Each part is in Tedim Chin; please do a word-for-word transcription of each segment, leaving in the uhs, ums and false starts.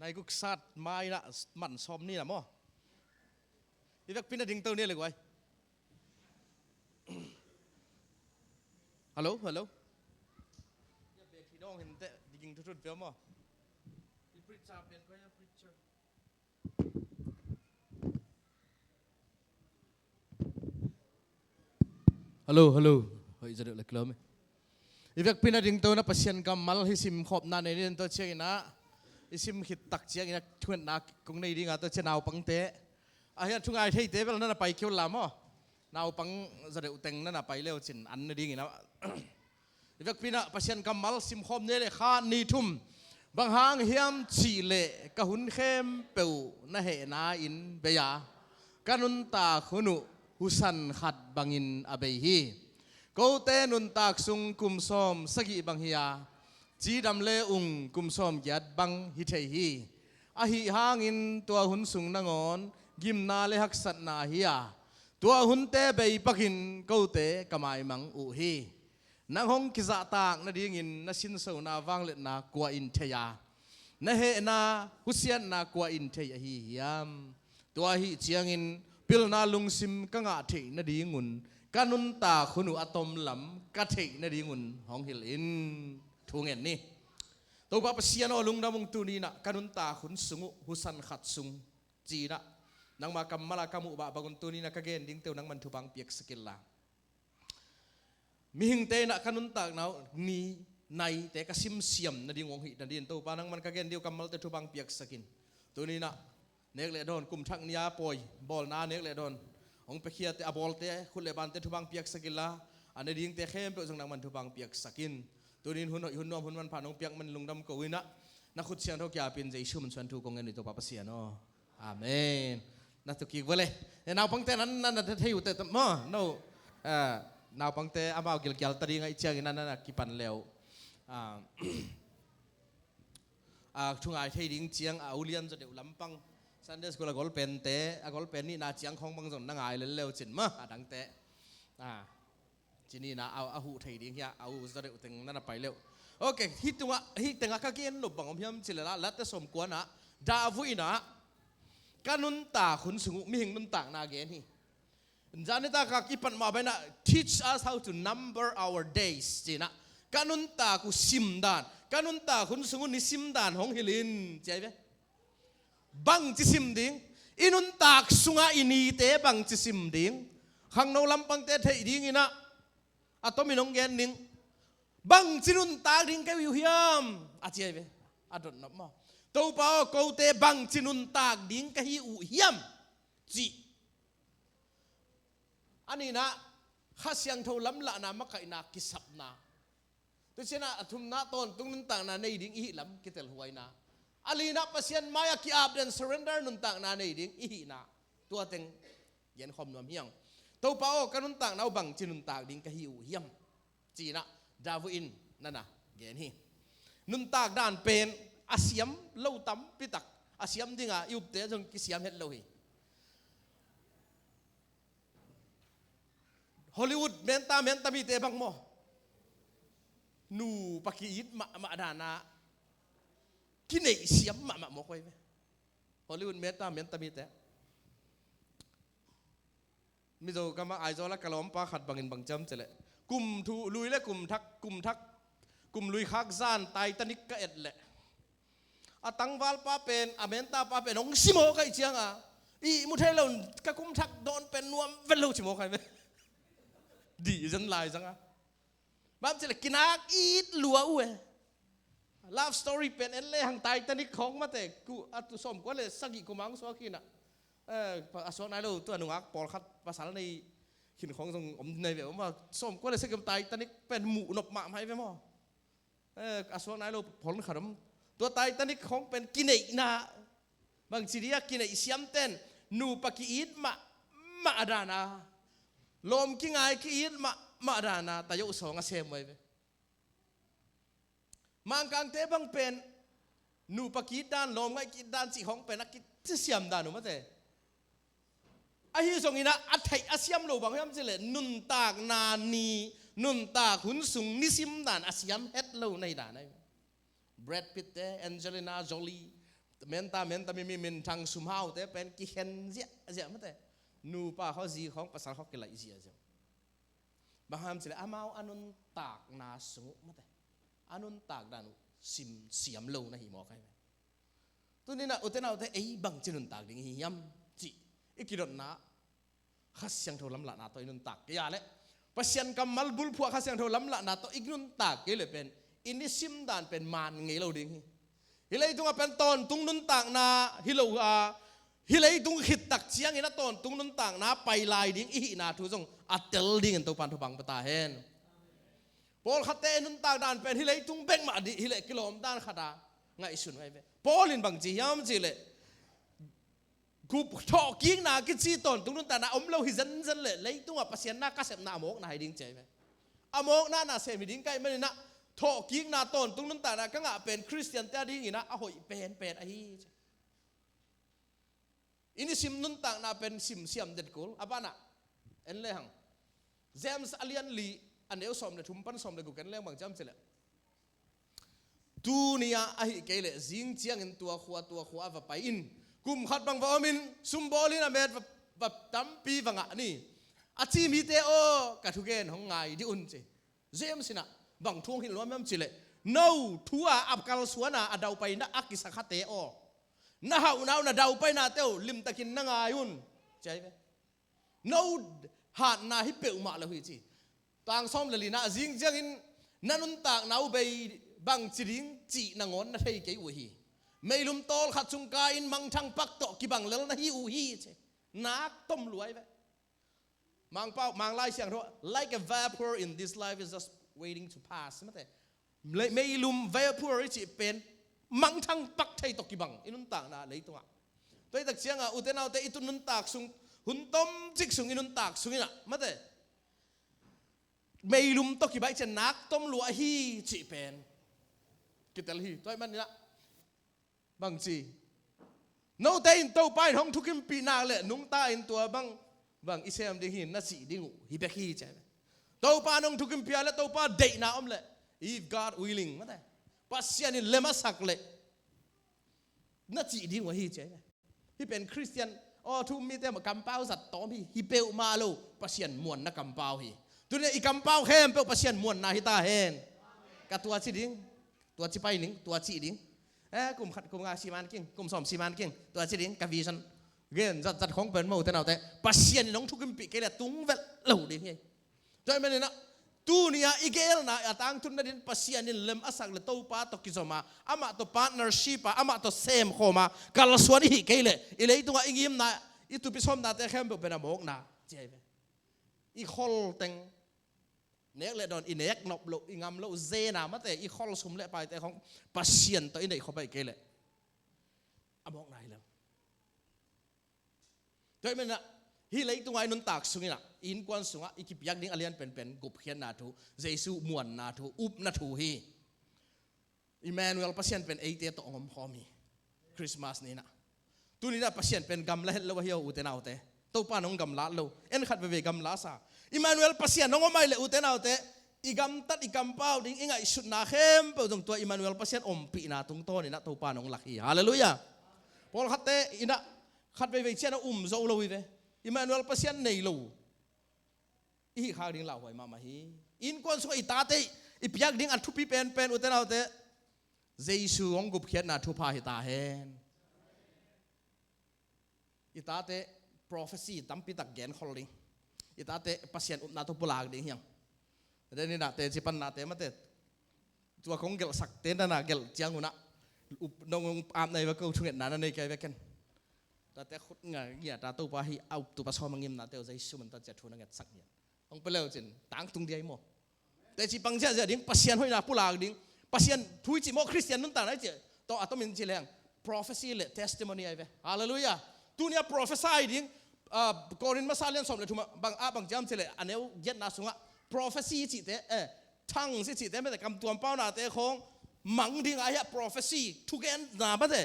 Nai guk sat mai na man sawm ni na maw. I vekpi na ding to ni le guai. Hello, hello. Ya bek hi dong hin te diging tutut ve maw. I preacher pen ko ya preacher. Hello, hello. Hoih zaw deuh le kilawm e. I vekpi na ding to na Pasian kammal hi sim khawpna nei ni, tua ciangin ah i sim khit tak ciangin ah thungetna kong nei ding a, tua ciang naupangte, a hian thungai theite bel na na pai kei un la maw. Naupang zaw deuh teng na na pai le uh cin an na dingin ah. I vekpi na Pasian kammal sim khawm ni le, khat, nih, thum. Bang hang hiam cih leh ka hun khempeuh na hehna in bei a, ka nuntak hun uh husan khat bangin a bei hi. Kote nuntak sung kum sawm sagih bang hi a, cidam le ung kum sawm giat bang hi thei hi. Ahi hangin tua hun sung nangawn gimna le haksatna hi a, tua hunte bei pakin kote ka maimang uh hi. Nang hong kizahtak nadingin na sinsona vangliatna kua in thei a, na hehna husiatna kua in thei ahi hiam? Tua ahi ciangin pilna lungsim ka ngah theih nadingun ka nuntak hun uh a tomlam ka theih nadingun hong hilh in. Thu ngen ni. Topa Pasian aw, lungdam ung, tuni-in ah ka nuntak hun sung uh husan khat sung ci-in ah nangma kammal a ka muh bah bangun tuni-in ah ka gen dingte uh nangman thupha piaksak inla. Mihingte in ah ka nuntakna uh ni naite ka simsiam nading hong hih nadin Topa nangman ka gen ding uh kammalte thupha piaksak in. Tuni-in ah nek le dawn kum thak ni a pawi bawlna nek le dawn hong piakhiate, a bawlte khut le bante thupha piaksak inla, a ne dingte khempeuh zong nangman thupha piaksak in. Tuni-in hun hoih hun nuam hun manpha nong piak man lungdam ko-in ah na khut siangtho kiapin Jesu min suang thu kong ngen uh hi Topa Pasian aw. Amen. Na tu kik vua le. E, naupangte nan, nan, nan thei uh teh maw. No. Ah, naupangte amau gilkial ta ding ahih ciangin nan, nan a kipan le uh. Ah, ah, thungai thei ding ciang a ulian zaw deuh lampang Sunday school a golpente, a golpen nihna ciang khawng bang zong na ngai lel le uh cin maw, a dangte. Ah. Ci-in ah a, a huh thei ding hi a, a uh zaw deuh teng na na pai le uh. Ok, hih tungah, hih tengah ka gen nop bang om hiam cih leh la, Late sawmkua-na ah David in ah ka nuntak hun sung uh mihing nuntakna gen hi. Zan nitak a kipat mah bang in ah, "Teach us how to number our days," ci-in ah ka nuntak uh sim dan, ka nuntak hun sung uh ni sim dan hong hilh in ci ahi ve. Bangci sim ding? I nuntak sungah i nite bangci sim ding? Khangno lampangte theih dingin ah a tomin hong gen ning. Bangci nuntak ding ka hi uh hiam? A ci ahi ve. A dot nop maw? Topa aw, kote bangci nuntak ding ka hi uh hiam? Ci. A nihna, Kha Siangtho lamlahna makaihna kisapna. Tua ciangin ah a thumna, tawntung nuntakna nei ding i hih lam kitelhuaina. A lina, Pasian mai-ah ki-ap den, surrender nuntakna nei ding i hihna. Tua teng genkhawm nuam hi hang. Topa aw, ka nuntakna uh bangci nuntak ding ka hi uh hiam? Ci-in ah David in na na gen hi. Nuntak dan pen a siam lo tampi tak, a siam ding a i upte zong kisiam het lo hi. Hollywood menta, menta mite bang maw, nupa ki-it mahmah dan a kineihsiam mahmah mawk uh ahi ve. Hollywood menta, menta mite. Mizo gam ah Aizawl ah ka lawmpa khat bangin bang ci hiam cih leh, kum thu lui le kum thak, kum thak, kum lui khak zan Titanic ka et leh, a tangvalpa pen, a mentapa pen hong si mawk ahih ciang a, ihmu thei lo, ka kum thak dawn pen nuam vet lo ci mawk ahi ve. Dih zen lai zang a. Bang ci leh kinak it lua uh e. Love story pen en le hang Titanic khawng mate, ku a tu sawmkua le sagih kum hong suak hi-in ah. Eh, a suak nai lo, tua nungak pawlkhat pasal nei khin khawng zong om nei ve maw. Sawmkua le sagih kum Titanic pen muh nop mahmah hi ve maw. Eh, a suak nai lo pawlkhat om. Tua Titanic khawng pen kineihna, bangci dia kineihsiam ten, nupa ki-it mahmah dan a, lawm kingai ki-it mahmah dan a, tayo sawng a sem uh ahi ve. Mangkangte bang pen nupa ki-it dan, lawmngaih ki-it dan cih khawng pen a kisiam dan uh mate. Ahi zongin ah a theih a siam lo bang hiam cih leh nuntakna ni, nuntak hun sung nisim dan a siam het lo na hi dan ahi. Brad Pitt te, Angelina Jolie, Menta, menta, mi, mi, minthang sumhaute pen kikhen ziahziah mate. Nupa khaw zi khawng pasal khaw kilaih ziahziah. Bang hang hiam cih leh amau a nuntakna sung uh mate, a nuntak dan uh sim siam lo na hi mawk ahi ve. Tuni-in ah ute naute, ei bangci nuntak ding i hi hiam cih i kidotna Kha Siangtho lamlahna tawh i nuntak kei a leh, Pasian kammal bulphuh ah Kha Siangtho lamlahna tawh i nuntak kei leh pen i nisim dan pen man ngei lo ding hi. Hih leitungah pen tawntung nuntakna hi lo a, hih leitung khit tak ciangin a tawntung nuntakna pai lai ding i hihna thu zong a tel dingin Topa'n thupha hong pia ta hen. Pawlkhatte nuntak dan pen hih leitung bek mah ding hi leh kilawm dan khat a ngaihsun uh ahi ve. Paul in bang ci hiam cih leh, gup thawhkikna kici tawntung nuntakna om lo hi zenzen leh leitungah Pasian na ka sepna a mawkna hi ding ci ahi ve. A mawkna na sem hi ding ka hih manin ah, thawhkikna tawntung nuntakna ka ngah pen Khristiante a dingin ah a hoih penpen ahi ci. I nisim nuntakna pen sim siam det kul. A banah en lehang, James a lian li, a neu sawm le thum pan sawm le guk en leng bang ci hiam cih leh, tuni-ah ahih kei leh zing ciangin tua khua tua khua ah va pai in, kum khat bang va om in, sumbawl in, a met va, va tampi va ngah ni. A ci mite aw, ka thugen hong ngai dih un ci. James in ah bang thu hong hilh nuam hiam cih leh, no thu-a a kalsuan a a daupaina a kisakhate aw, na hauhna uh, na daupainate uh limtakin na ngai un ci ahi ve. No hatna hi peuhmah lo hi ci. Tang sawm le lina, zing ciangin na nuntakna uh bei bangci ding cih nangawn na thei kei uh hi. Meilum tawlkhat sung ka-in mangthang pak tawh kibang lel na hi uh hi ci. Nak tom lua ahi ve. Mangpau, Manglai Siangtho, like a vapor in this life is just waiting to pass. Mate, meilum vapor i cih pen mangthang pak thei tawh kibang i nuntakna leitungah. Tua hi tak ciangah ute naute, i tu nuntak sung, hun tomcik sung i nuntak sung in ah mate, meilum tawh kibaih ciang nak tom lua ahi cih pen kitel hi. Tua ahih manin ah bangci, note in Topa in hong thukimpih nak leh nungta in tua bang, bang i sem ding hi na cih ding uh hi bek hi ci ahi ve. Topa in hong thukimpih a leh, Topa deihna om leh, if God willing mate, Pasian in lem a sak leh na cih ding uh ahi ci ahi ve. Hih pen Khristian, aw, thu um mite mah kampau zat tawm hi, hi peuhmah lo, Pasian muanna kampau hi. Tuni-a i kampau khempeuh Pasian muanna hi ta hen. Ka tua ci ding, tua ci pai ning, tua ci ding. Eh, kum khat, kum nga siman king, kum sawm siman king, tua ci ding, ka vision. Gen zatzat khong pen maw ute naute, Pasian in hong thukimpih kei leh tung vet lo ding hi. Tua ahih manin ah, tuni-a i geelna a tangtun nading Pasian in lem a sak leh Topa tawh kizom a, amah tawh partnership a, amah tawh semkhawm a kalsuan i hih kei leh, i leitungah i ngimna, i tupi sawmnate khempeuh pen a mawkna ci ahi ve. I khol teng, nek le dawn i nek nop loh, i ngam loh zena mate, i khol sum le paite khong Pasian tawh i neih khop ahih kei leh a mawkna hi lel. Tua ahih manin ah, hih leitungah i nuntak sungin ah, i innkuan sungah i kipiak ding a lian penpen gupkhiatna thu, Jesu muanna thu, upna thu hi. Emmanuel Pasian pen eite tawh hong omkhawm hi. Christmas ni-in ah, tuni-in ah Pasian pen gamla het lo ahi aw ute naute. Topa in hong gamla lo, en khat veivei gamla sa. Emmanuel Pasian hong om ahih leh ute naute, i gamtat, i kampau ding, i ngaihsutna khempeuh zong tua Emmanuel Pasian ompihna tungtawnin ah Topa in hong lak hi. Halleluiah. Pawlkhatte in ah khat veivei ciang a um zo lo hi ve. Emmanuel Pasian nei lo i hih khak ding lauhuai mahmah hi. Innkuan sungah i tate i piak ding a thupi penpen ute naute, Jesu hong gupkhiatna thupha hi ta hen. I tate prophecy tampi tak genkhol ding. I tate Pasian upna tawh pulak ding hi hang. Tua ni-in ah teci pannate mate, tua kong gelhsakte na na gelh ciangun ah, up, nong apna hi ve, ko thungetna na nei kei ve ken. Tate khut nga ngiat a, Topa hih a uptupa sawm a ngimnate uh Jesu min tawh ci-a thu na ngetsak ngiat. Hong pia le uh cin tangtung ding hi maw. Teci pang ziahziah ding, Pasian hoihna pulak ding. Pasian thu i cih maw, Khristian nuntakna i cih tawh a tomin ci leng, prophecy le testimony ahi ve. Halleluiah. Tuni-a prophecy ding, ah, Korin masa lian sawm le thum ah bang, ah, bang ci hiam cih leh, a neu giatna sungah prophecy i cihte, eh, tongues i cihte mate, kamtuam paunate khong mang ding ahi a, prophecy, thugenna mate,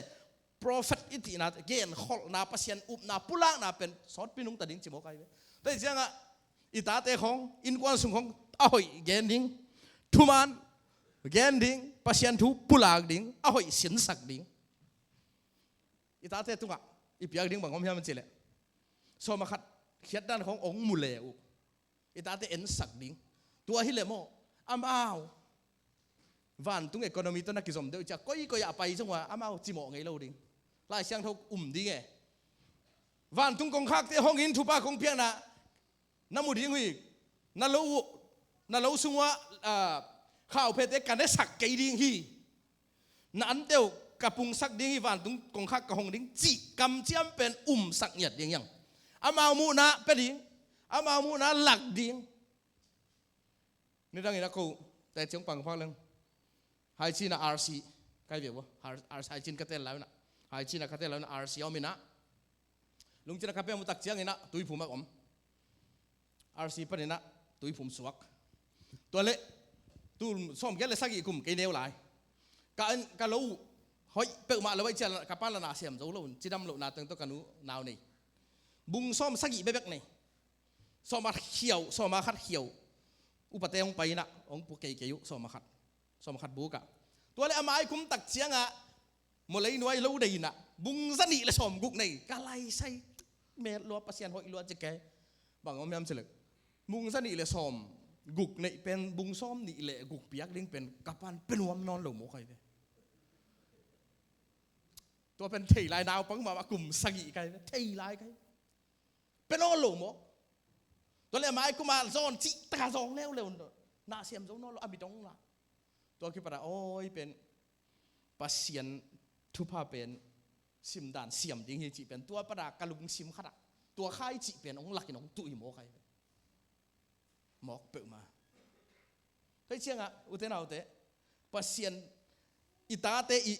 prophet i cihna, genkholhna, Pasian upna pulakna pen sawtpi nungta ding ci mawk ahi ve. Tua hi ciangah i tate khong, innkuan sung khong a hoih gen ding, thuman gen ding, Pasian thu pulak ding, a hoih sinsak ding. I tate tungah i piak ding bang om hiam cih leh, sawm a khat khiat dan khawng hong mu le uh, i tate ensak ding. Tua hi leh maw, amau vantung economy tawh na kizom deuh ciah, koikoi ah a pai zong uh a amau cimawh ngei lo ding. Lai Siangtho um ding e. Vantung kongkhakte hong in thupha kong piakna na mu ding uh hi. Na lo uh, na lo sung uh ah, ah, khauphete ka nesak kei ding hi. Na ante uh ka pungsak ding hi, vantung kongkhak ka hong ding cih kamciam pen umsak ngiat ding hi hang. Amau muhna pia ding, amau muhna lak ding. Nidangin a ko teci hong pang phak leng, Haicin ah R C kai ve uh a, R-, R-, Haicin ka tel lai un ah, Haicin ah ka tel lai un ah R C a om in ah, Lungcin ah ka pia mu tak ciangin ah tuiphum ah om. R C panin ah tuiphum suak. Tua leh tul sawmgiat le sagih kum kei neu lai. Ka, ka lo hoih peuhmah lo ahih ciang ka pan la na siam zo lo un, cidam lohna teng tawh ka nu nau nei. Bung sawm sagih bekbek nei. Sawm a khiau, sawm a khat khiau. Upate hong pai in ah hong pua keikei uh, sawm a khat, sawm a khat buk ah. Tua leh a mai kum tak ciangah maw, leinuai lo dei in ah bung za nih le sawm guk nei. Ka lai sai met lua, Pasian hoih lua ci kei. Bang om hiam cih leh, bung za nih le sawm guk neih pen bung sawm nih le guk piak ding pen ka pan pia nuam nawn lo maw kai ve. Tua pen thei lai, naupang mahmah kum sagih kai ve, thei lai kai. Pia nawn lo maw. Tua leh a mai kum ah zawn cih tak a zawng leuleu, na siam zo nawn lo, a mit hong la. Tua kipat ah awi pen Pasian thupha pen simdan siam ding hi cih pen tua pat ah ka lungsim khat ah tua khaici pen hong lak in hong tuh hi maw kai ve. Mawk peuhmah. Tua hi ciangah ute naute, Pasian i tate i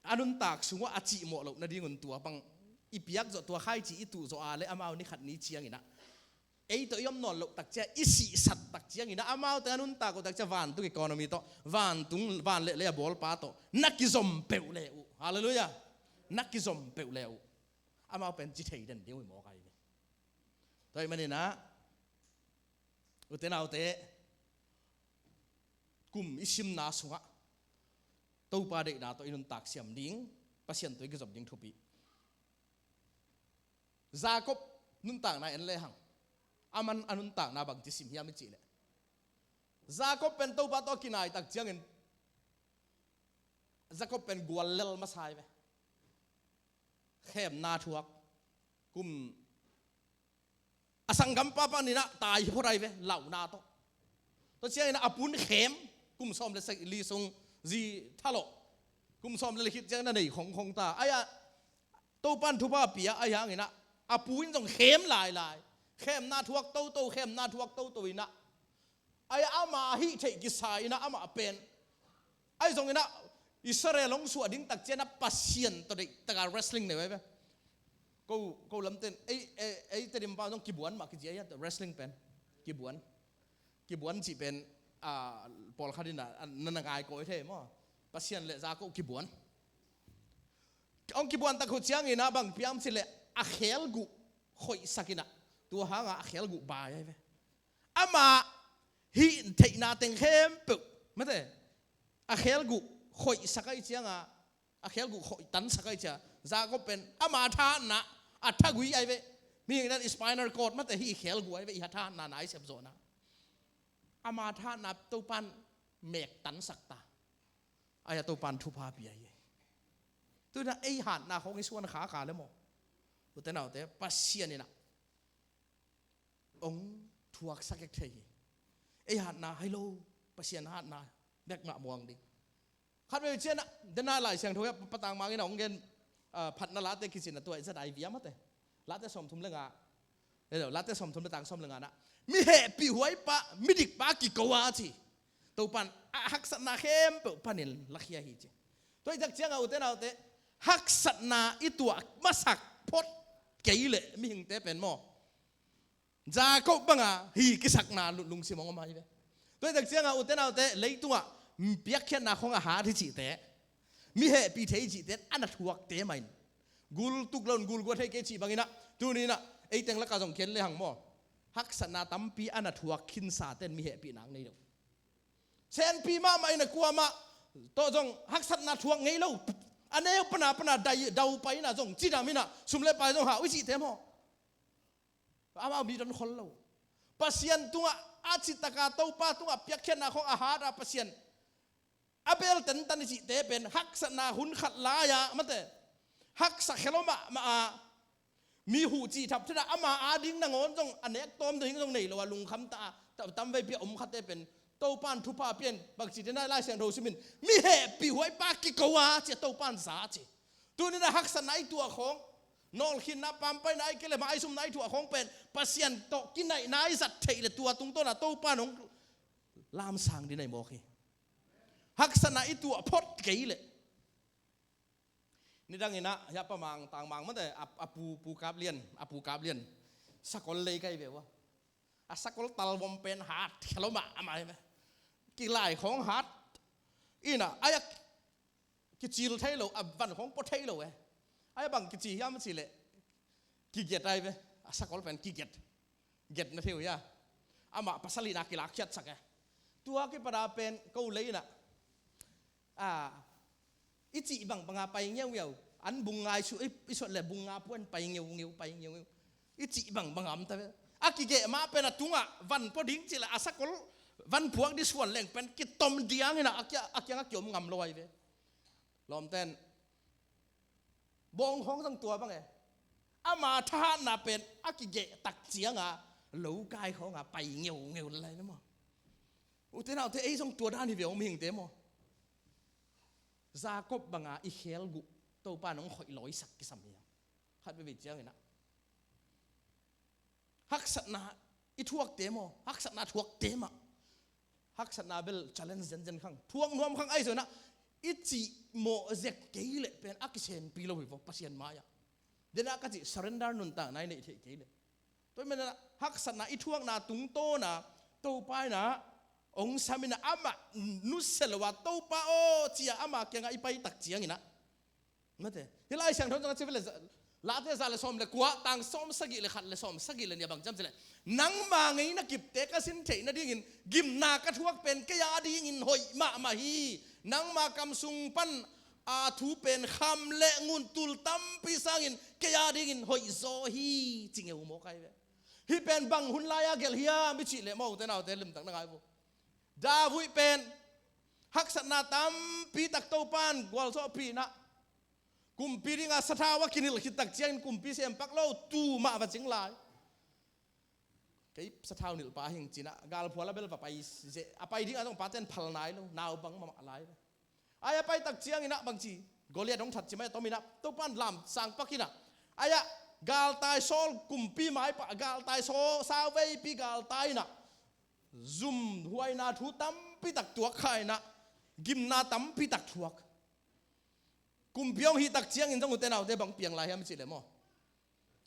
a nuntak sungah a cihmawh loh nadingun tua bang i piak zawh, tua khaici i tuh zawh a leh amau ni khat ni ciangin ah ei tawh i om nawn loh tak ciang, i sihsat tak ciangin ah, amau teng a nuntak uh tak ciang vantung economy tawh, vantung, van leh lei a bawlpa tawh na kizom peuh le uh. Halleluiah. Na kizom peuh le uh, amau pen ci thei den ding uh hi maw kai ve. Tua ahih manin ah ute naute, kum i simna sungah Topa deihna tawh i nuntak siam ding, Pasian tawh i kizom ding thupi. Jacob nuntakna en lehang, aman a nuntakna bangci sim hiam i cih leh, Jacob pen Topa tawh a kinai tak ciangin Jacob pen guallel masa hi ve. Khemna thuak. Kum a sanggampa panin ah tai hi phot ahi ve, launa tawh. Tua ciangin ah a pu in khem, kum sawm le sagih li sung zi thalawh, kum sawm le li khit ciangin a nei khongkhong ta. Ai ah Topa in thupha pia ahi hangin ah a pu in zong khem lailai. Khemna thuak toto, khemna thuak toto in ah, ai ama hih theih kisa in ah amah pen, ai zongin ah Israel hong suah ding tak ciangin ah Pasian tawh deih tak a wrestling nei uh ahi ve. Ko, ko lamten ei, ei, ei Tedim pa zong kibuan mah kici ahi a, wrestling pen kibuan. Kibuan cih pen, ah, pawlkhat in ah na, na ngai kawikawi thei maw. Pasian le Jacob kibuan. Hong kibuan tak uh ciangin ah bang piang cih leh a kheguh khoihsak in ah, tua hangah a kheguh bai ahi ve. Amah hih theihna teng khempeuh, mate, a kheguh khoihsak ahih ciangah, a kheguh khoih tansak ahih ciangah, Jacob pen ama thahatna, a thagui ahi ve. Mihing in ah spinal cord, mate, hih kheguh ahi ve, i thahatna na i sepzawhna. Ama thahatna Topa in mek tansak ta. Ai ah Topa in thupha pia hi. Tu-in ah ei hatna khawng i suan khakha le maw, ute naute, Pasian in ah hong thuaksak ek thei hi. Ei hatna hi lo, Pasian hatna bek mah muang ding. Khatvei ciangin ah, dena Lai Siangtho ah Patang Mang in ah hong gen, ah, phatna Late kici in ah tua i zat ai viam mate. Late sawmthum le nga. Hello, Late sawmthum le tang sawm le nga na, mi hehpih huaipa, midikpa kiko a ci. Topa in a haksatna khempeuh panin lakhia hi ci. Tua i tak ciangah ute naute, haksatna i tuah masak phot kei leh mihingte pen maw, Jacob banga hi kisakna lungsim hong om ahi ve. Tua i tak ciangah ute naute, leitungah piakkhiatna khawng a hat hi cihte, mi hehpih thei hi cihte, a na thuakte mah in, gul tuk lo in gul gua thei kei cih bangin ah, tuni in ah ei teng lakah zong khen lehang maw, haksatna tampi a na thuak khinsate'n mi hehpih nak nei lo. Senpi mahmah in ah kuamah tawh zong haksatna thuak ngei lo. A neu pana pana dai dau pai inah zong cidam inah sum le pai zong hau i cihte maw? Amau mi don khol lo. Pasian tungah a citaka Topa tungah piakkhiatna khawng a hat a Pasian a bel tentan i cihte pen haksatna hun khat lai-ah mate haksa khia lo mahmah a mi huh cih thap thena ama ading nangawn zong a nek tawm ding zong nei lo a lungkham ta a tam veipi a om khate pen Topan thupha pian bang cihte nai Lai Siangtho simin mi hehpih huaipa kiko a cia Topan za ci. Tunin a haksatna i tuah khawng nawlkhinna pampaina i kele ma i sumna i tuah khawng pen Pasian tawh kinaihna i zat theih le tua tungtawna Topan hong lamsang ding nei mawk hi. Haksatna i tuah phot kei leh. Nidang inah hiah pa mang tang mang mate a, a pu pu kap lian a pu kap lian sakol lei kai ve ua. A sakol talvom pen hat khia lo mah a mai me. Kilai khawng hat inah ai a kicil thei lo a van khawng pua thei lo e. Ai a bang kici hiam a cih leh kiget ai ve. A sakol pen kiget. Get na thei uh hia. Amah pasal hihna kilakkhiatsak e. Tua kipada pen ko lei inah a i cih bangbanga pai ngeungeu an bung nga i suah i suat le bung nga puan pai ngeungeu pai ngeungeu i cih bangbanga om ta ve. A kigeh mah pen a tungah van pua ding cih le a sakol van puak ding suan leng pen kitom diang inah a kia a kiangah kiom ngam lo ai ve. Lawmten bawng khawng zong tua bang e. Ama thahatna pen a kigeh tak cianga lo kai khawnga pai ngeungeu lai na maw? Ute naute ei zong tua dan hi ve hong mihingte maw? Jacob banga i khel guh Topa nong khoih lawisak kisam hi a khat veve cianginah haksatna i thuakte maw? Haksatna thuakte mah haksatna bel challenge zenzen khang thuak nuam khang ahi zonah i cih mawh zek kei leh pen a kisenpi lo hi vaw Pasian mai-ah. Denah ka cih surrender nuntakna i neih theih kei leh tua i menah haksatna i thuakna tungtawna Topa inah ong sam inah amah nusia lo a Topa aw cia ama kiangah i pai tak cianginah mate hi Lai Siangtho zong a ci ve le Late za le sawm le kua tang sawm sagih le khat le sawm sagih le nih a bang ciam ci le nangma ngeina kipte ka sin theih nadingin gimna ka thuak pen kei a dingin hoih mahmah hi. Nangma kam sung pan a thu pen kham le ngun tul tampi sangin kei a dingin hoih zaw hi ci ngeu maw kai ve. Hih pen bang hun lai-a gelh hiam i cih leh maw ute naute limtak na ngai vo. David pen haksatna tampi tak Topan gualzawhpih inah kumpi dinga sathau a kinilh khit tak ciangin kumpi sem pak lo tu mah va cing lai. Kei sathau nilh pa hing cinah galphual a bel va pai zeh a pai dingah zong paten phal nai lo naupang mahmah lai. Ai a pai tak cianginah bangci Goliat hong that ci mai a tom inah Topan lam sang pak inah ai ah galtai Saul kumpi mai pah galtai Saul sauveipi galtai inah zum huaina thu tampi tak tuak kha inah gimna tampi tak thuak. Kumpi hong hih tak ciangin zong ute naute bang piang lai hiam i cih leh maw?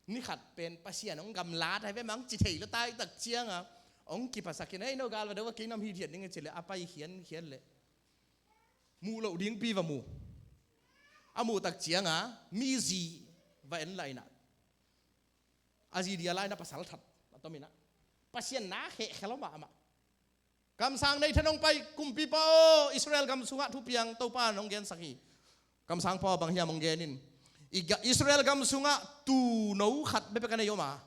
Ni khat pen Pasian hong gamlat hai ve mang ci thei lo tai tak cianga hong kiphasak in hei no gal va do va kei nam hi thiat ding i cih leh a pai khian khian leh muh loh dingpi va mu. A muh tak cianga mi zi va en lai inah a zi dia lai inah pasal that a tom inah Pasian na kheh khia lo mahmah. Kamsang nei thanong pai kumpipa aw Israel gam sungah thupiang Topa nong gensak hi. Kamsangpa aw bang hiam hong gen in Israel gam sungah tuuno khat bekbek a nei om a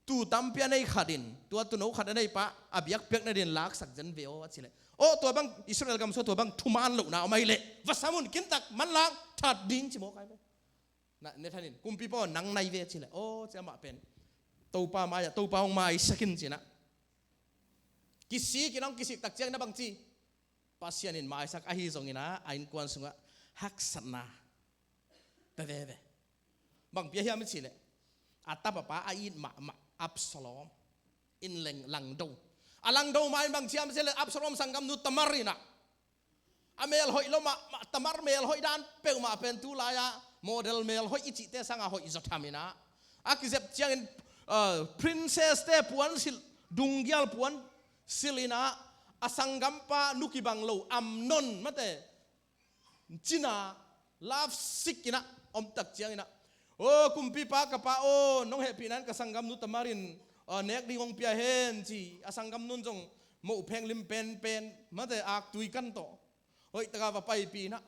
tuu tampi a nei khat in tua tuuno khat a neipa a biakpiak nadin laksak zen ve aw a cih leh aw tua bang Israel gam sungah tua bang thuman lohna om ahi leh va sam un kintak manlang that ding ci maw kai ve. Na ne thanin kumpipa aw nang nai ve cih leh aw ci amah pen Topa mai-ah Topa hong maisak in cinah kisik in hong kisik tak ciang na bangci Pasian in maisak ahi zongin a innkuan sungah haksatna pe veve. Bang pia hiam i cih leh a tapapa a it mahmah Absalom in leng langdo a langdo ma in bang ciam cih leh Absalom sanggamnu Tamar inah a mel hoih lo mah Tamar mel hoih dan peuhmah pen tu lai-ah model mel hoih i cihte sanga hoih zaw tham inah a kizep ciangin princess te puan silh dunggial puan silh inah a sanggampa nu kibang lo Amnon mate cina love sick inah om tak ciang inah aw kumpipa ka pa aw nong hehpihna in ka sanggamnu Tamar in nek ding hong pia hen ci a sanggamnu in zong moh pheng lim penpen mate aktui kan tawh hoihtaka va paipih inah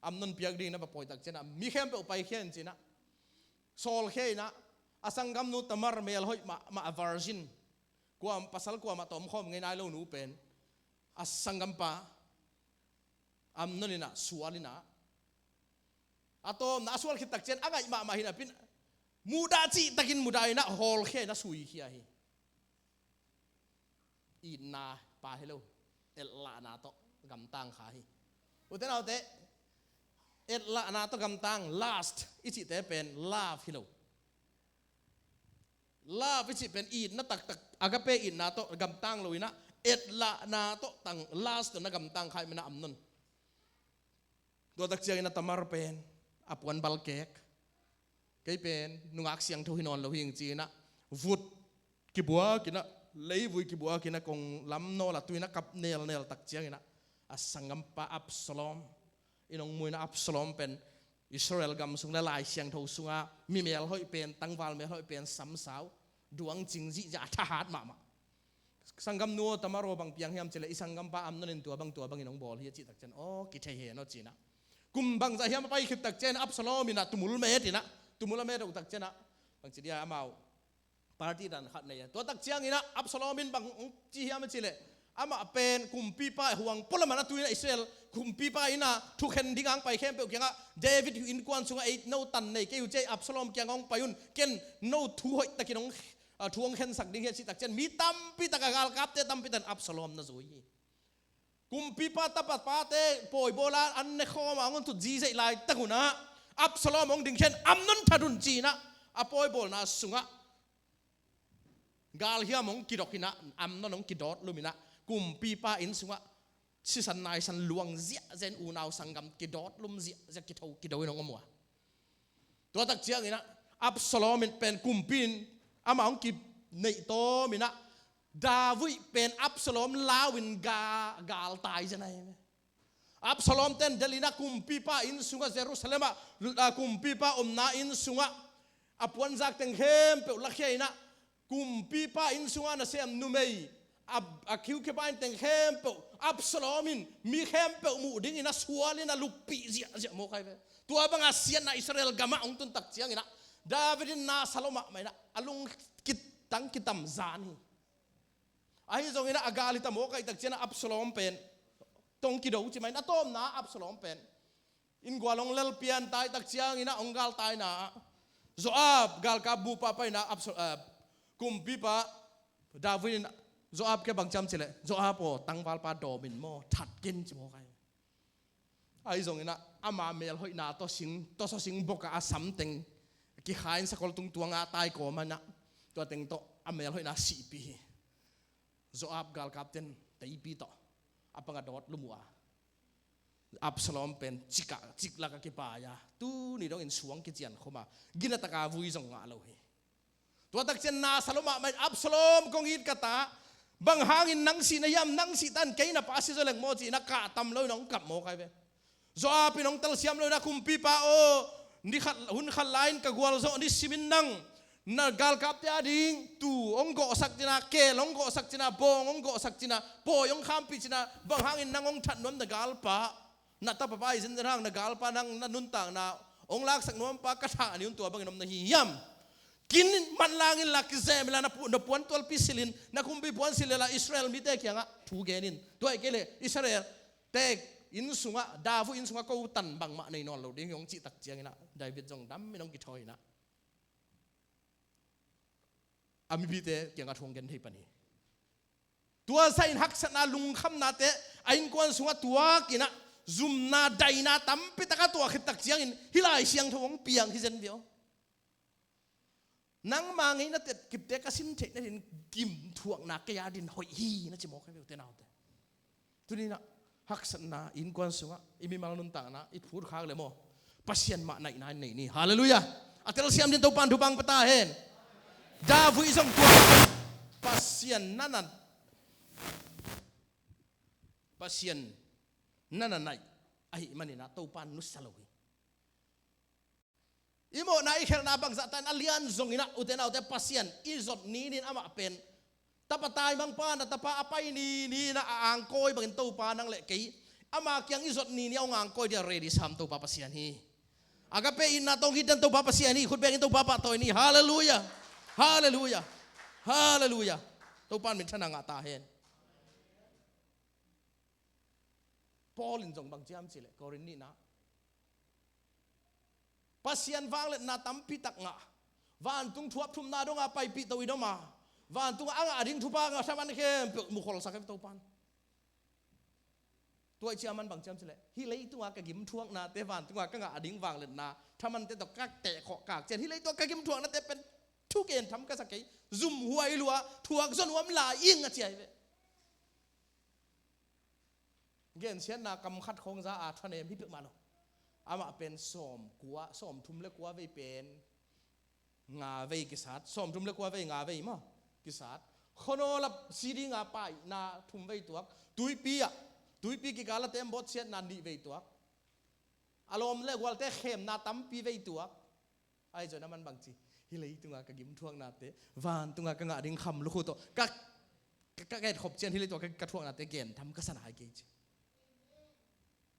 Amnon piak dingin a va pawi tak ciangin ah, mi khempeuh paikhia in ci-in ah, sawlkhia in ah, a sanggamnu Tamar mel hoih mahmah, a virgin, kua, pasal kuamah tawh omkhawm ngei nai lo nu pen a sanggampa Amnon in ah sual in ah, a tawpna a sual khit tak ciangin a ngaih mahmah hi napi in, muhdah cihtakin muhdah in ah hawlkhia in ah suikhia hi. Itna pa hi lo, etlahna tawh gamtang kha hi. U te nau te, etlahna tawh gamtang, lust i cihte pen love hi lo. Love i cih pen itna taktak, agape itna tawh gamtang lo in ah, etlahna tawh tang, lust tawh na gamtang kha ahih manin ah Amnon. Tua tak ciangin ah Tamar pen a puan balkek, kei pen nungak siangtho hi nawn lo hing ci-in ah, vut kibuak in ah, leivui kibuak in ah, kong lam nawl ah tu in ah kap nelnel tak ciangin ah, a sanggampa Absalom in hong mu in ah, Absalom pen Israel gam sung le Lai Siangtho sungah mi mel hoih pen, tangval mel hoih pen samsau, duang cing zihziah, a thahat mahmah. Sanggamnu aw, Tamar aw, bang piang hiam cih leh i sanggampa Amnon in tua bang tua bangin hong bawl hi a cih tak ciangin, aw, kithei hen aw ci-in ah, kum bangzah hiam a pai khit tak ciangin Absalom in ah tumul met in ah, tumul a met uh tak ciangin ah, bangci dia amau party dan khat nei a. Tua tak ciangin ah Absalom in bang hong ci hiam a cih leh, amah pen kumpipa huang pualam ah na tu in ah, Israel kumpipa inn ah thukhen ding a hong pai khempeuh kiangah, David innkuan sungah ei no tan nei kei uh, ci-a Absalom kiangah hong pai un, ken no thu hoihtakin hong, a, thu hong khensak ding hi a cih tak ciangin mi tampi tak, a galkapte tampi tak in Absalom na zui hi. Kumpipa tapate pawi bawl a an ne khawm a hong thut zizeih laitak un ah, Absalom hong dingkhia in, Amnon that un ci-in ah a pawi bawlna sungah galhiam hong kidok in ah, Amnon hong kidawt lum in ah, kumpipa inn sungah sisan naisan luang ziahziah in, unau sanggam kidawt lum ziahziah, kitho kido in hong om uh a. Tua tak ciangin ah Absalom in pen kumpi in amah hong kineih tawm in ah, David pen Absalom lau in ga-, galtai zen ahi ve. Absalom ten delh in ah kumpipa inn sungah, Jerusalem ah, a, kumpipa omna inn sungah a puanzak teng khempeuh lakhia in ah, kumpipa inn sungah nasem numei, a, a kiukipa in teng khempeuh, Absalom in mi khempeuh muh dingin a sual in a luppih ziahziah mawk ahi ve. Tua banga siatna Israel gamah hong tun tak ciangin ah, David in na sa lua mahmah in ah, a lungkitang kitam zan hi. Ahi zongin ah a gal hi ta mawk ahih tak ciangin ah Absalom pen tawh kido ci mah in, a tawpna Absalom pen innkuan hong lel pian tai tak ciangin ah hong galtaina ah, Joab galkap bupa pai in ah, Absal-, eh, kumpipa David in Joab kiang bang ci hiam cih leh, Joab aw, tangvalpa dawm in maw, that ken ci mawk ahi. Ahi zongin ah ama melhoihna tawh sing, tawsaw sing bok ah a sam teng kikha in sakol tung tuang ah tai kawm in ah, tua teng tawh a melhoihna sihpih hi. Joab galkapten teipi tawh a pang a dawt lum uh a, Absalom pen cik ah, ciklak ah kipai a, tuni dongin suang kician khawm a, gina taka vui zong ngah lo hi. Tua tak ciang na sa lua mahmah in, Absalom, kong it ka ta, bang hangin nang si na hiam, nang sih tan kei na pa si zaw leng maw, ci-in a kah tam lo in hong kap mawk ahi ve. Joab in hong telsiam lo in a, kumpipa aw, ni khat, hun khat lai-in ka gualzawh ni simin nang na galkapte a ding tuu hong gawhsak cin a, keel hong gawhsak cin a, bawng hong gawhsak cin a, pawi hong khampih cin a, bang hangin nang hong that nuam na galpa, na tapa pa hi zenzen hang, na galpa nang na nuntakna hong laksak nuampa ka thah ni un tua bangin om na hi hiam? Kin manlang inla, kizem inla, na pu-, na puantualpi silh in, na kumpi puan silh inla, Israel mite kiangah thu gen in. Tua hi kei leh Israel te inn sungah, David inn sungah ko tan bangmah nei nawn lo ding hi, hong cih tak ciangin ah David zong dam in hong kithawi in ah a mipite kiangah thu hong gen thei pan hi. Tua zah in haksatna, lungkhamnate a innkuan sungah tuak in ah, zumna, daina tampi tak a tuak khit tak ciangin hih Lai Siangtho hong piang hi zen ve aw. Nangma ngeina tetkipte ka sin theih nadingin gimthuakna kei a din hoih hi, na ci mawk hi ve, ute naute. Tuni in ah haksatna innkuan sungah, i mimal nuntakna i phutkhak leh maw, Pasian mah naihna in nei ni. Halleluiah. A telsiam dingin Topa'n thupha hong pia ta hen. David zong tua Pasian na na, Pasian na na naih ahih manin ah Topa'n nusia lo hi. I mawhna, i khelhna bangzah ta in a lian zongin ah, ute naute, Pasian i zot ni-in amah pen tapa taimangpa, na tapa a pai ni-in ah a angkawi bangin Topa nang leh kei Ama kiang i zot ni ni a hong angkawi dia ready sam Topa Pasian hi. Agape itna tawh hong it den Topa Pasian hi. Khut bengin Topa pahtawi ni. Halleluiah. Halleluiah. Halleluiah. Topa in minthanna ngah ta hen. Paul in zong bang ci hiam cih leh Korin nihna, Pasian vangliatna tampi tak ngah, vantung thuap thumna dong a paipih to i dom a, vantung a ngah ding thupha ngah thaman khempeuh mukhol sak hi Topa in. Tua ahih ciang aman bang ci hiam cih leh, hih leitung a ka gimthuaknate vantung a ka ngah ding vangliatna thamante tawh ka tehkhawh kak ciang, hih leitung a ka gimthuaknate pen thugen tham ka sa kei, zumhuai lua, thuak zaw nuam lai ing a ci hi ve. Gensiatna kam khat khawng za a thanem hi peuhmah lo. Amah pen sawm kua, sawm thum le kua vei pen nga vei kisat, sawm thum le kua vei nga vei maw kisat. Khuanawl a si ding a paina thum vei tuak. Tuipi ah, tuipi kikal a tembaw siatna nih vei tuak. A lawm le gualte khemna tampi vei tuak. Ahi zongin aman bang ci, hih leitung a ka gimthuaknate vantung a ka ngah ding kham lukhu tawh ka, ka, ka etkhop ciang hih leitung a ka, ka thuaknate gen tham ka sa nai kei ci.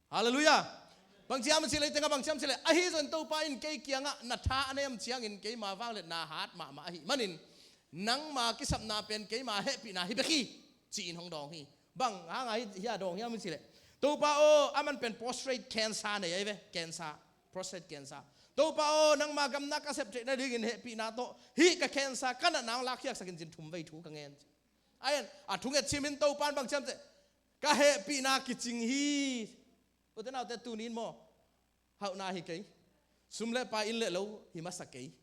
Halleluiah. Bang ci hiam cih leh, teng ah bang ci hiam cih leh, ahi zongin Topa in kei kiangah na tha a nem ciangin keima vangliatna hat mahmah ahih manin, nangma kisapna pen keima hehpihna hi bek hi, ci-in hong dawng hi. Bang hang a hih a dawng hiam cih leh, Topa aw, aman pen prostate cancer nei ahi ve, cancer, prostate cancer. Topa aw, nangma gam na ka sep theih nadingin hehpihna tawh hih ka cancer ka natna hong lakkhiatsak in, ci-in thum vei thu ka ngen ci. A en, a thunget simin Topa in bang ci hiam cih leh, ka hehpihna kicing hi. Ute naute, tuni in maw, hauhna hi kei, sum le pai, inn le lo hi masa kei,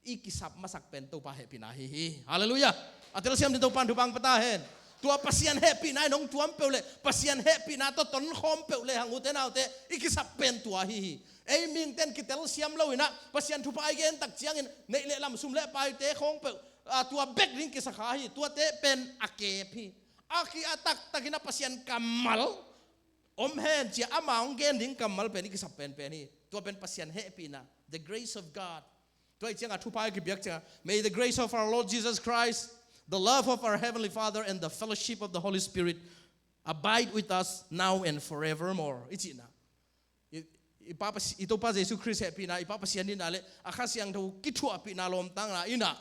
i kisap masak pen Topa hehpihna hi hi. Halleluiah. A telsiam ding Topa in thupha hong pia ta hen. Tua Pasian hehpihna in hong tuam peuh leh, Pasian hehpihna tawh tonkhawm peuh lehang, ute naute, i kisap pen tua hi hi. Ei mihingte in kitelsiam lo in ah, Pasian thupha i gen tak ciangin neih le lam, sum le paite khawng peuh, a, tua bek ding kisa kha hi. Tuate pen a kep hi. A ki a taktak in ah Pasian kammal om hen ci-a ama hong gen ding kammal pen i kisap penpen hi. Tua pen Pasian hehpihna, the grace of God. Tua ahih ciangah thupha i kipiak ciangah, "May the grace of our Lord Jesus Christ, the love of our Heavenly Father, and the fellowship of the Holy Spirit abide with us now and forevermore," i cihna. I, i Pa Pasi-, i Topa Jesu Khrist hehpihna, i Pa Pasian itna le a Kha Siangtho kithuahpihna, lawmtatna in ah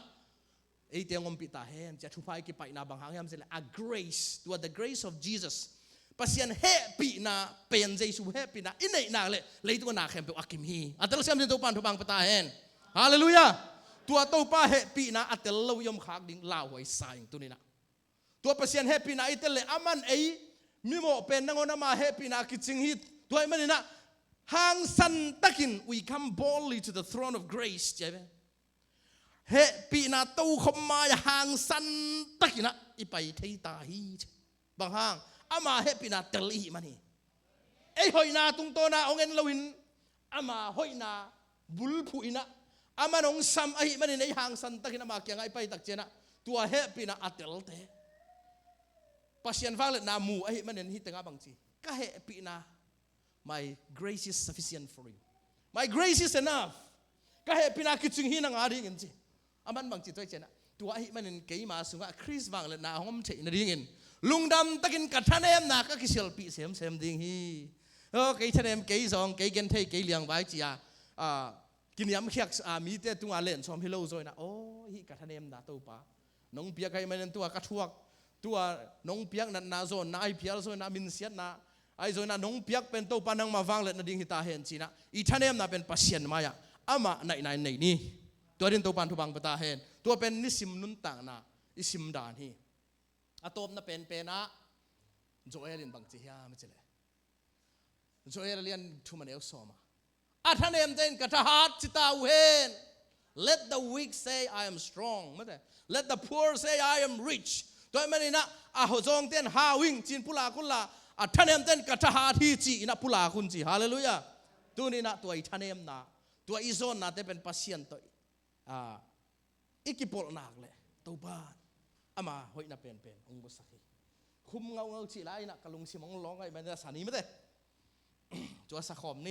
eite hong ompih ta hen, ci-a thupha i kipaihna bang hang hiam cih leh, a grace, tua the grace of Jesus. Pasian hehpihna pen, Jesu hehpihna i neih nak leh leitung a na khempeuh a kim hi. A telsiam ding Topa in thupha hong pia ta hen. Halleluiah. Tua Topa hehpihna a tel lo i om khak ding lauhuai sa ing tuni in ah. Tua Pasian hehpihna i tel leh, aman ei mimawh pen nangawn ama hehpihna kicing hi. Tua ahih manin ah hangsan takin, "We come boldly to the throne of grace," ci hi ve. Hehpihna tokhom mai-ah hangsan takin ah i pai thei ta hi. Bang hang? Ama hehpihna tel i hih man hi. Ei hoihna tungtawn ah hong en loin, ama hoihna bulphuh in ah, aman hong sam ahih manin ei hangsan takin ama kiangah i pai tak ciangin ah, tua hehpihna a telte, Pasian vangliatna mu ahih manin hih tengah bang ci, "Ka hehpihna, my grace is sufficient for you. My grace is enough. Ka hehpihna kicing hi nang a dingin," ci. Aman bang ci, tua ahih ciangin ah, "Tua ahih manin keima sungah Khrist vangliatna hong om theih nadingin lungdam takin ka thanemna ka kisialhpih semsem ding hi. Aw, kei thanem kei zawng, kei genthei kei liangvai," ci-a, a, kiniamkhiat a, mite tungah lensawm hi lo zaw in ah, "Aw, hih ka thanemna Topa, nong piak ahih manin tua ka thuak, tua nong piak natna, zawnna, ahi phial zawhna, minsiatna, ahi zawhna nong piak pen Topa nangma vangliatna ding hi ta hen," ci-in ah i thanemna pen Pasian mai-ah amah naihna in nei ni. Tua dingin Topa in thupha hong pia ta hen. Tua pen nisim nuntakna i sim dan hi. A tawpna penpen ah Joel in bang ci hiam cih leh, Joel a lian thum a neu sawm ah, "A thanemte in ka thahat ci ta uh hen. Let the weak say, 'I am strong.' Mate, 'Let the poor say, 'I am rich.' Tua ahih manin ah, a zawngte in, 'Hau ing,' ci-in pulak unla, a thanemte in, 'Ka thahat hi,' ci-in ah pulak un," ci. Halleluiah. Tuni in ah tua i thanemna, tua i zawnnate pen Pasian tawh, a, i kipolh nak leh Topa in ama hoihna penpen hong musak hi. Khum ngaungau cih lai in ah ka lungsim hong lawng ahih manin a sa ni mate. Tua sa khawm ni.